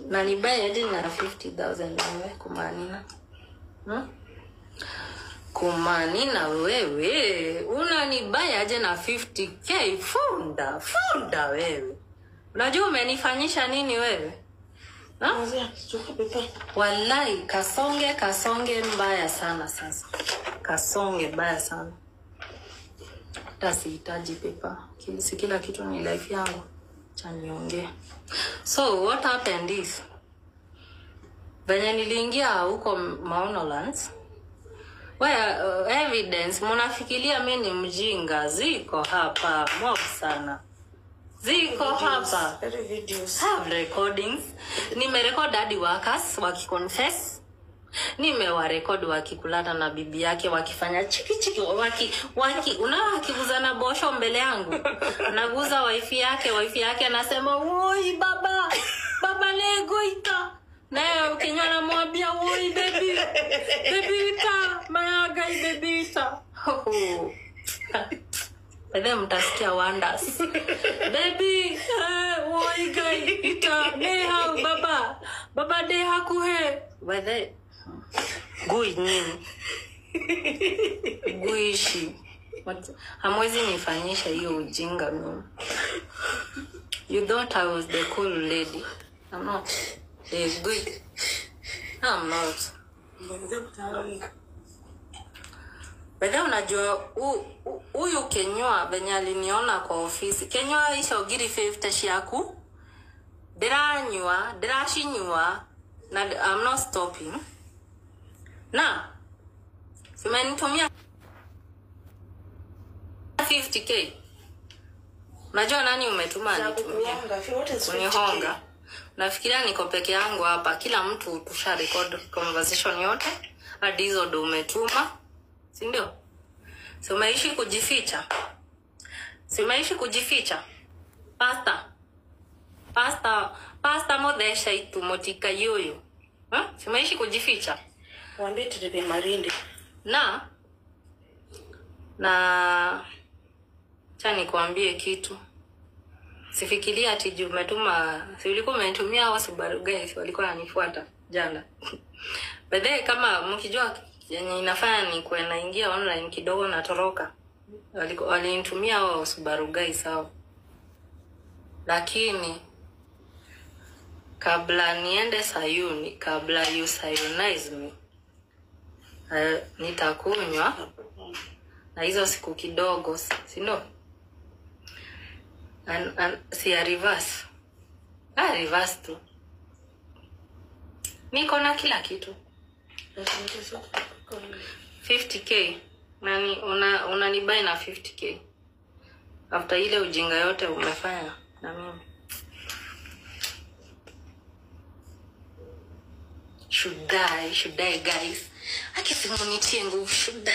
Na nibuy aje na 50,000 wewe kumanina? Kumanina wewe, unanibuy aje na 50K? Funda, funda wewe. Unajua umenifanyisha nini wewe? Wallahi kasonge, kasonge mbaya sana sasa. Kasonge mbaya sana. Hata sihitaji paper. Si kila kitu ni life yangu. Acha niongee. So what happened is, venye niliingia huko Maono Lands, well, evidence, mnafikiria mimi ni mjinga, ziko hapa mob sana. Ziko hapa. Videos. Have recordings. Nimerecord hadi workers wakiconfess. Nimewarekodi wakikulana na bibi yake wakifanya chiki chiki waki unaona wakiguzana bosho mbele yangu. Anaguza wife yake, wife yake anasema woi baba, baba lego ita. Naye Kinyua anamwambia woi baby, baby ita, mayaga baby ita. Baadaye mtasikia wonders. Baby, woi guy ita, neha baba, baba de hakuhe. Baadaye gui nini? Guishi. Hamwezi nifanyisha hiyo ujinga mimi. You thought I was the cool lady. I'm not. The gui. I'm not. Bedha unajua huyu Kenywa venye aliniona kwa ofisi. Kenywa isha ogiri 50 ciaku. Ndiranyua, ndirashinyua na I'm not stopping. Na simenitumia 50K. Unajua nani umetuma nitumie? Kunihonga. Nafikiria niko peke yangu hapa. Kila mtu tusha record conversation yote. Hadi hizo ndo umetuma. Si ndio? Si umeishi kujificha? Si umeishi kujificha? Pasta. Pasta, pasta modesha itu motika yoyo. Si umeishi kujificha? Waambie tulipe marindi. Na acha nikuambie kitu. Sifikiria ati juu umetuma, si ulikuwa umenitumia hao Subaru guys walikuwa wananifuata jana. By the way, kama mkijua yenye inafanya ni kwa naingia online kidogo natoroka. Walinitumia hao Subaru guys hao. Lakini kabla niende Sayuni, kabla you sayonize me, nitakunywa na hizo siku kidogo, si ndio? Si ya reverse. Reverse tu. Niko na kila kitu. 50K. Nani unanibuy na 50K. After ile ujinga yote umefanya na mimi. Should die guys. Akisimunitie nguvu, should die.